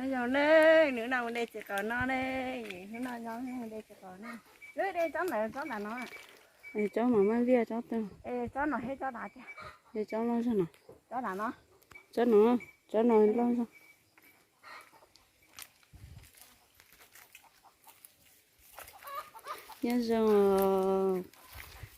Zoo ne, hnub no mus de txiv qaub no ne, hnub no nyob mus de txiv qaub no. Wb de tsob ntawd tsob ntawd no. Tsob mas maj viaj tsob twg? Tsob no thiab tsob dav tiag. De tsob loj zog no. Tsob dav no. Tsob no, tsob no loj zog. Nyob zoo,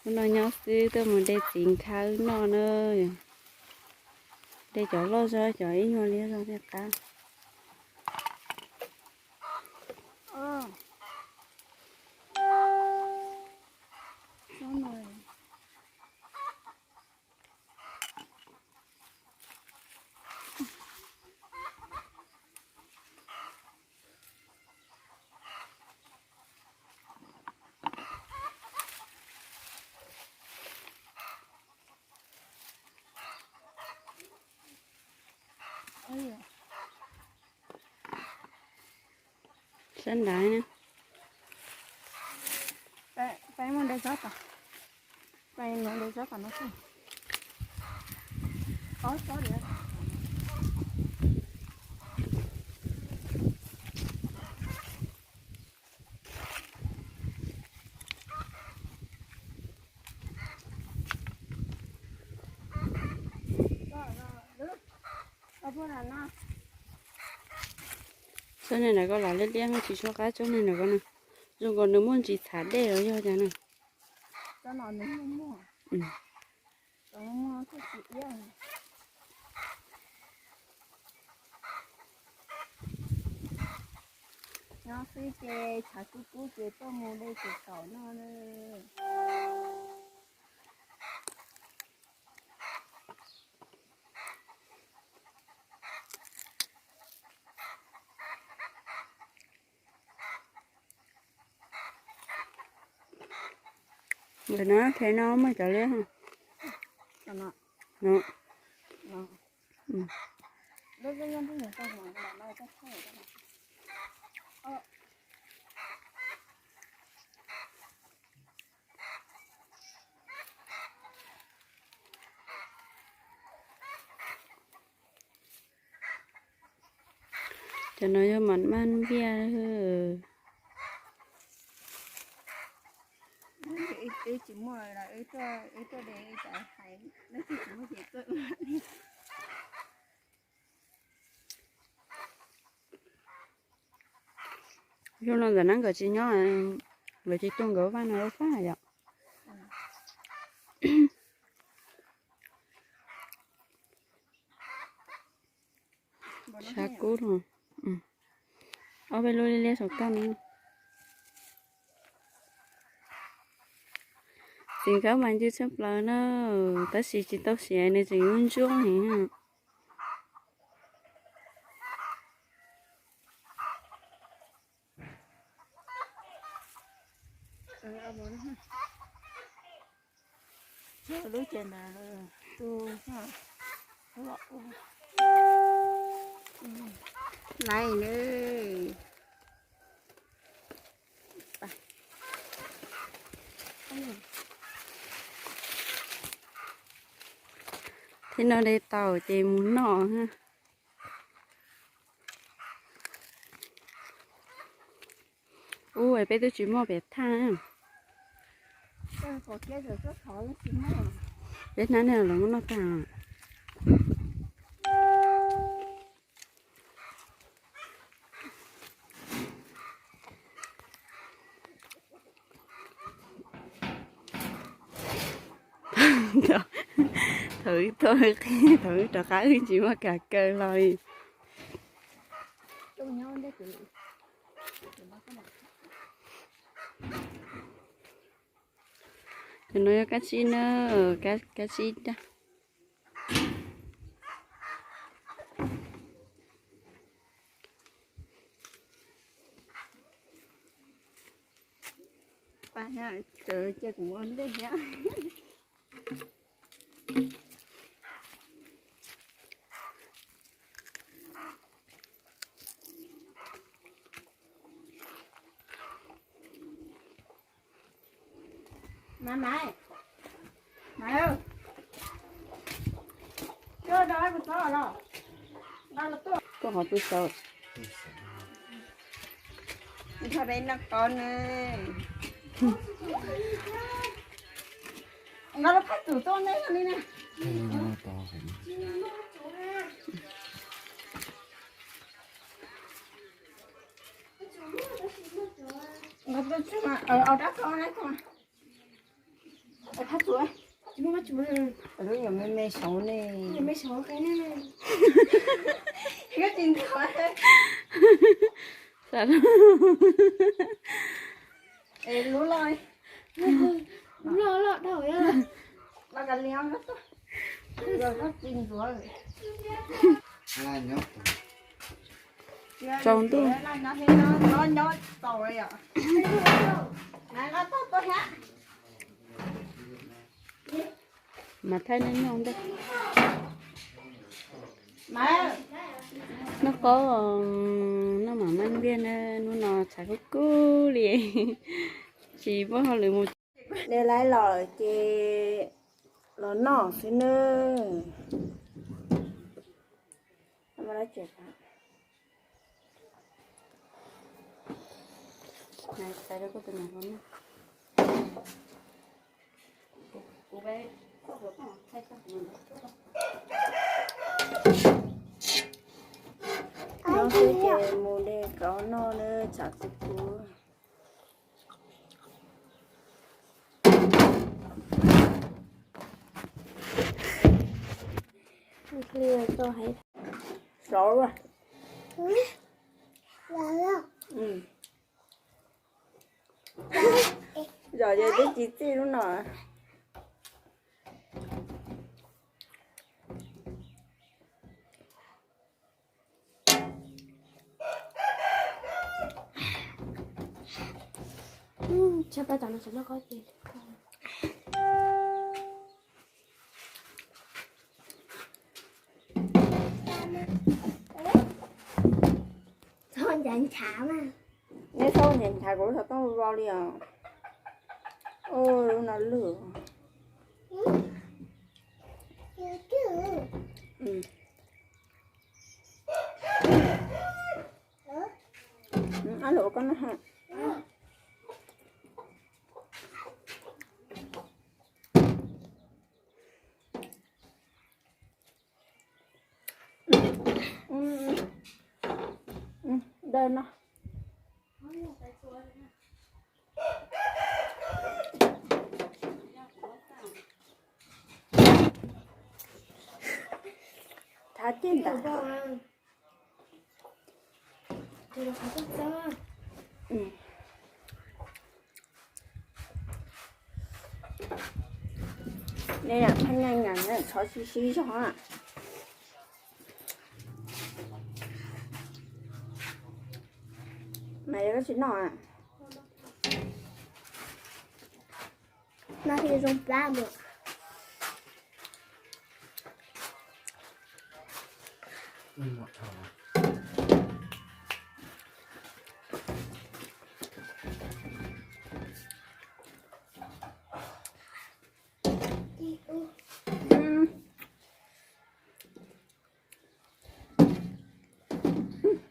hnub no nyob xwb tuaj mus de txiv nkhawb noj na. De cov loj zog, cov ib nyuag liab zog thiaj qab. Sab nrad na. Peb mus de tsob tom, peb mus de tsob tom no xwb. Ob tsob diam. Tsob niag ntawd koj los liab liab tsis tshua qab tsob niag ntawd koj na. Zoo nkaus nws muaj ntsis txhav dej los yog cas na. Nyob xwb ces tshav kub kub ces tuaj mus de txiv qaub no na. Ntawm no, pem no muaj cov liab. Cov no yog mas maj viaj. Wb tsis muaj, wb tuaj de, wb tsis hais, leej twg tsis muaj ces tuaj ua li. Xyoo no ntawm no nkawd tsis nyob, nkawd tsis tuaj nkawd vaj no lawm fab yom. Tshav kub no. Ob peb lub liab liab saum toj no. Txiv nkhawb mas ncw tshaj plaws na, tab sis tsis tau siav nws tseem ntsuab heev. Lub tsev ntawd tu laiv na. Thiab no de tau ces mus noj. Ub, peb twb tsis muaj pem thaj. Peb hnab ne los muab noj tag. Thaum wb tuaj, thaum wb rov qab wb tsis muaj kas kaw hlo li. Tus no yog kab tsib na, kab tsib daj. Koj ho tu sau. Nqa peb noj qos na. Nqa lub phab tsum tuaj ne li na. Nqa tuaj tso, au dab tso na. Phab tsum, tsis muaj phab tsum. Lub nyuam me me saud ne. Nyuam me saud qe ne. Koj tsis ntxuav. Es lub loj, lub loj loj dhau. Los kav liam, koj tsis ntxuav. Tsaus ntuj. Mas thaij nej nyob ntej. Noj qos, noj mam maj ntiag na, hnub no tshav kub kub li, tsis muaj hauj lwm mus. De laiv los ces los noj xwb nawb. Nyob xwb ces mus de qos noj nawb, tshav kub kub. Sov. Zom ces twb tsis txij lub no. Tshaib plab tas no tseem noj qos ces. Txhob nchav nchav na. Neb txhob nchav nchav kuv lub xov tooj vau li os. Ua lub no lwj. Ab lub koj no ha. Dawb no. Thav ceg ntawd. Nej lam phaj nyaj nyav na, txhob sib sib zog. Mas yog koj tsis noj, noj thiaj zoo plab mus.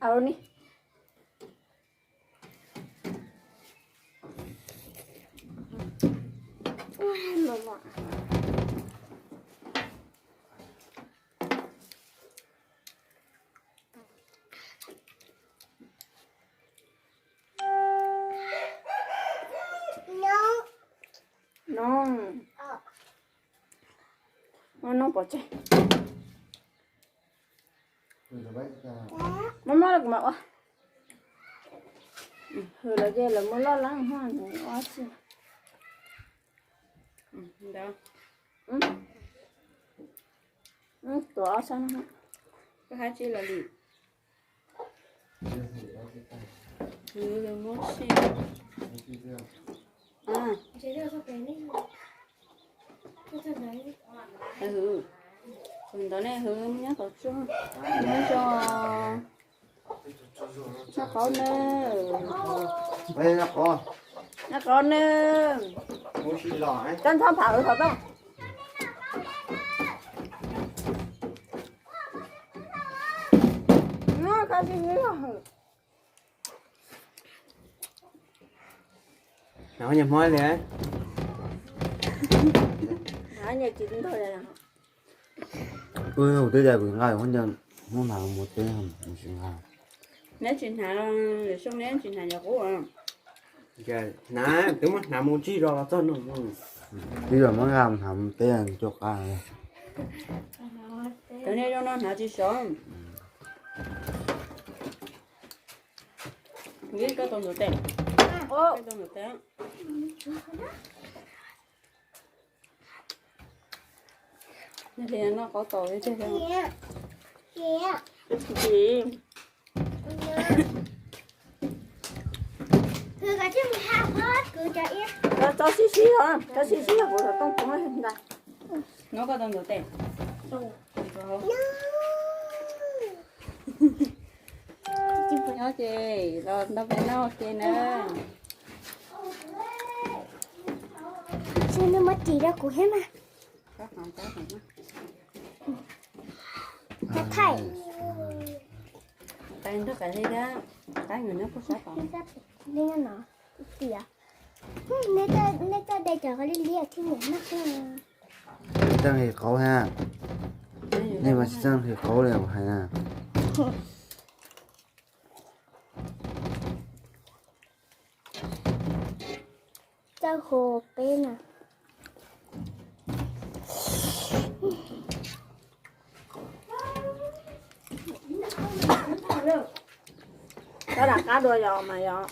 Au ni. No, no pov tseg. Mob mob los kuv mam ua. Hwm lawv ces lawv muaj loj leej hos nws ua tsi. Tuav ob sab no. Koj hais tsi los li. Hwv, muab sij. Hwv, ntawd nej hwv nyob tom tsuag. Nyob zoo. Noj qos nawb. Noj qos nawb. Txhob nthab pham hwv thaum toj. Koj tsis hwv los hwv. Hnav nyias hmoov li. Wb twb tias kuv nqa hnav, muab hnav mus teb tsis nqa. Neb tsis hnav, Xyooj neb tsis hnav cov qub. Hnav, twb muab hnav mus tsib zos los txog no. Twb yog muab nqa hnav mus teb coj qab. Cov niag zoo no hnav tsis sov. Koj tau ntxuav tes. Koj tau ntxuav tes. Noj qab tau li tiag. Tso sib sib os, tso sib sib os, kuv xav tooj poob ntag. Nyob koj tau ntxuav tes. Nyob ces los nrog peb noj ua ke na. Nws muab ris rau kuv thiab mas. Thaij. Qe nrog qe li thiab, qe nws nyob puag sab tod. Li no, tias, nej txoj tes cov qe li liab thiab niam noj. Txawj nqhis qaub thiab, nej mas tsis txawj nqhis qaub li hais na. Txawj hu peb na. Koj rov qab dua yom mas yom.